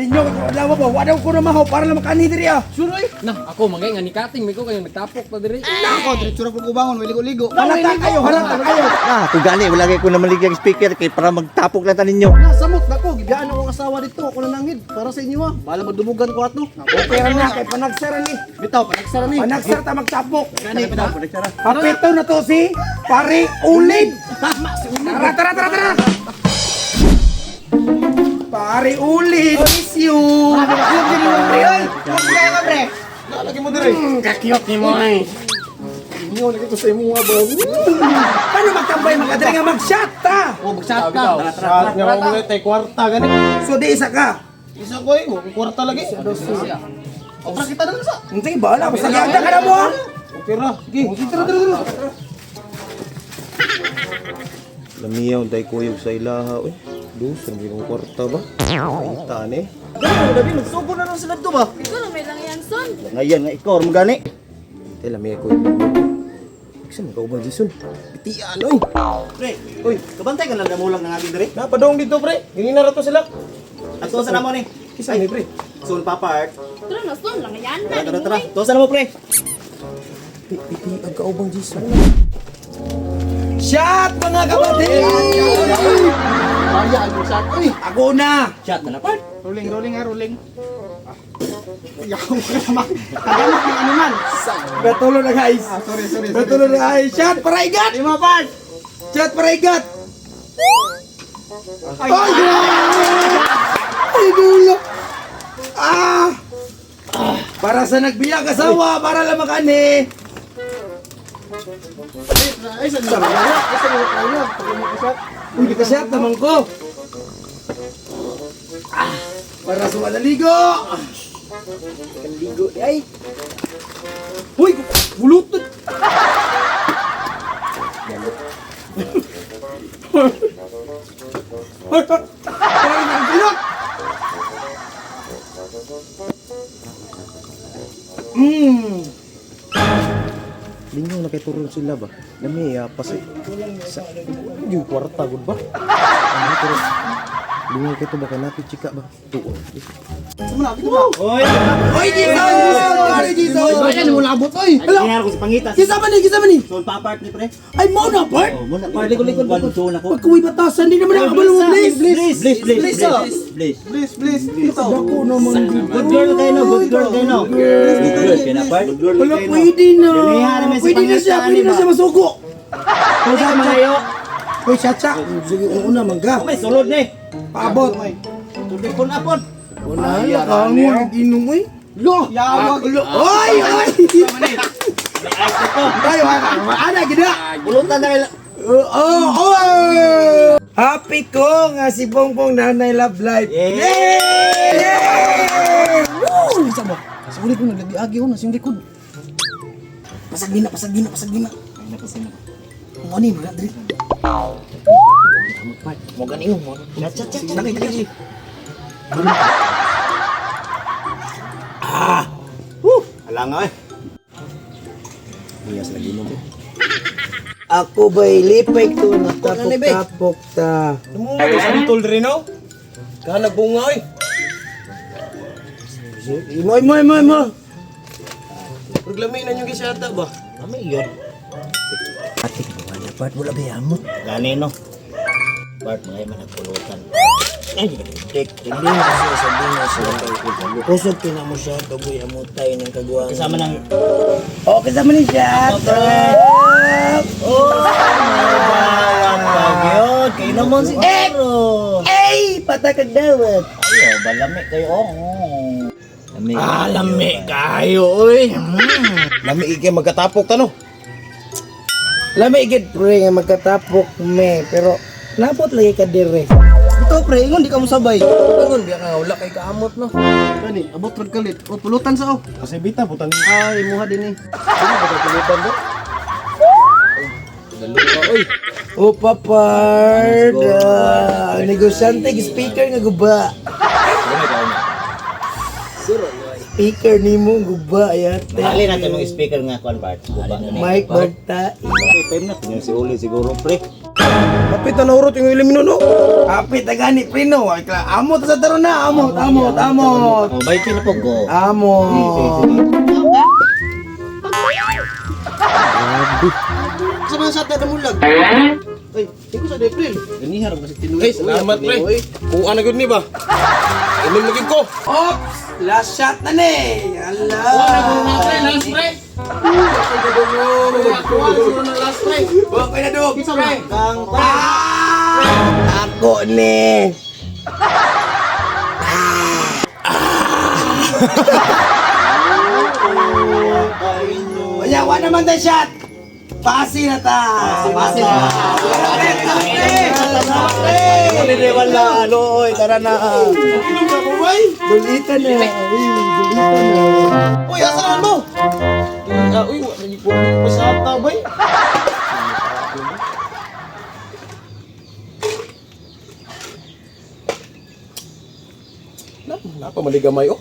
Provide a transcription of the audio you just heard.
Ninyo adlaw ba wadaw ko na mahaw para lang makani diri ah. Sure oy. Nah, ako mangay nga nikating may ko kayo nagtapok ta diri. Nako, diretso ra ko bangon, way ligo-ligo. Halata kayo, halata kayo. Ah, kung gani wala kay ko na maligyang speaker kay para magtapok lang ta ninyo. Na samot nako, gibiyaan ako ang asawa dito, ako na nangid para sa inyo ah. Bala madumugan ko ato. Okay ra na kay panagsara ni. Bitaw panagsara ni. Panagsara ta magtapok. Gani bitaw panagsara. Papito na to si Pare Ulid. Tama si Ulid. Tara, tara, tara, tara. Pare Ulid, miss you. Pre, oy. Kaya pre. Nalagi mo dire. Kakiyot ni mo ay. Inyo lagi ko sa imo nga ba. Paano magtambay magkadiri nga mag-shot ta? Oh, mag-shot ka. Shot nga mo muna tay kwarta gani. So di isa ka. Isa ko eh, mo kwarta lagi. Tara kita na lang sa. Hindi, bahala. Basta ganda ka na mo ah. Okay ra, sige. Tara, tara, tara. Lamiyaw day kuyog sa ilaha oy. Dus, ang yung kwarta ba? Kita ni. Gani, labi magsugo na lang sila dito ba? Ikaw na may lang yan, son. Ngayon nga ikaw mo gani. Tay lamiya ko. Iksan ka ubang Jason. Bitian oy. Pre, uy, kabantay ka lang namulang nang aging diri. Napadong dito pre. Ganina ra to sila. Ato sa namo ni. Kisa ni pre. Soon pa part. Tara na, son. Lang yan na. Tara tara tara. Tusa na mo pre. Bitian ka ubang Jason. Shot mga kapatid! Kaya ang shot oy. Ako na! Shot na na part. Rolling, rolling ha, rolling. Yaw ka naman. Tagamak ng animal. Betulo na guys. Ah, sorry, sorry, sorry. Betulo na guys. Shot para igat! Lima part. Shot para igat! Ay, grabe! Ay, dulo! Ah! Para sa nagbiyak asawa, para lang makani. Ay, sa nila. Ay, sa nila. Ay, sa nila. Uy, nakashot naman ko. Ah, para sa malaligo. Kaligo di ay. Uy, bulot. Parang ang pilot. Mm. Lingaw na kay turon sila ba? Lamiya pa sa sa yung kwarta gud ba? Ano pero lingaw kay to ba kay napi chika ba? Tuon. Oy, Oy, Jason! Pare, Jason! Ay, mo labot oy. Hello! Nangyari ko si pangita. Kisa man ni, kisa man ni! Soon pa part ni pre. Ay, mo na, part! Oh, muna part. Likod likod likod. Soon ako. Pagkuwi batasan, di naman nakabalo mo, please! Please, please, Please, ah. please. Please, please. Dito. Dako naman. Good girl kayo no, good girl kayo no. Good girl kayo na part. Good girl Wala, kayo no. pwede na. Ganihara may si Pwede na siya, Pangitan, pwede na di ba? siya masuko. Kung sa mga yo, Uy, siya. Sige, una, mangga. may sulod ni. Paabot. Tubig pun apon. Wala na, kango, inom, uy. Lo, yawag. Lo, oy, oy! Tayo, ana, gina. Pulutan na kayo. Oh, oh, oh! Happy ko nga si Bongbong Nanay Love Life. Yay! Yay! Woo! Sa ba? Sa ulit ko naglagi-agi oh, nasa yung likod. Pasag na, pasag na, pasag na. Pasag na. Mo ni wala diri. Mo gani mo. Chat chat chat. Dali, dali. Alanga eh. Niya sila ginom. Ako ba'y lipay ko natapok-tapok ta. Ay, santol rin no. Kana bunga oy. Imo, imo, imo, imo. Reglami na yung gisata ba? Kami yun. Ate, wala part, wala ba yamot? Gani no. Part mga man nagpulutan. Ay, Tek, hindi na kasi sabihin na siya. Kusog mo siya, kagoy amutay ng kaguan. Kasama ng Oh, kasama ni siya. Oh, Pagyod, kayo naman siguro. Ay, patakag dawat. Ayo, balami kayo. Oh. Lami. Ah, lami kayo, oy. Lami ikay magkatapok ta no. Lami gid pre nga magkatapok me, pero napot lagi ka dire. Ito pre, ingon di ka mo sabay. Ingon biya ka wala kay kaamot no. Gani, abot rag kalit. O pulutan sa oh. Kasi bita butang Ay, imuha din eh. pulutan ba? Dalawa oy. O papard, negosyante speaker nga guba. Speaker nimo guba ayate. Dali natin mong speaker nga kuan part. Guba. Mike Bagta. Okay, time na. Tingnan si Uli siguro pre. Kapit na nahurot yung ilimino no. Kapit na gani pre no. Ay, amot sa taron na, amot, amot, amot. Oh, bayad na po go. Amot. Sa mga sa tayo mulag. Ay, tingko sa April. Ganihan kasi tinuod. Ay, salamat pre. Kuha na gud ni ba? Inom na gud ko. Ops! Last shot na ni! Ala! Pre, last pre. Kuha siguro na last pre. Okay na dog! Pre. Ah! Ako ni! Wala, wala naman tayo shot! Pasi na ta! Pasi na ta! Wala, ano, oy, tara na. Inom ka mo, bay. Dulita na! Dulita na! Uy, asa naman mo? Ah, uy, wa wa pa sa ata, bay. Na, napa maligamay oh.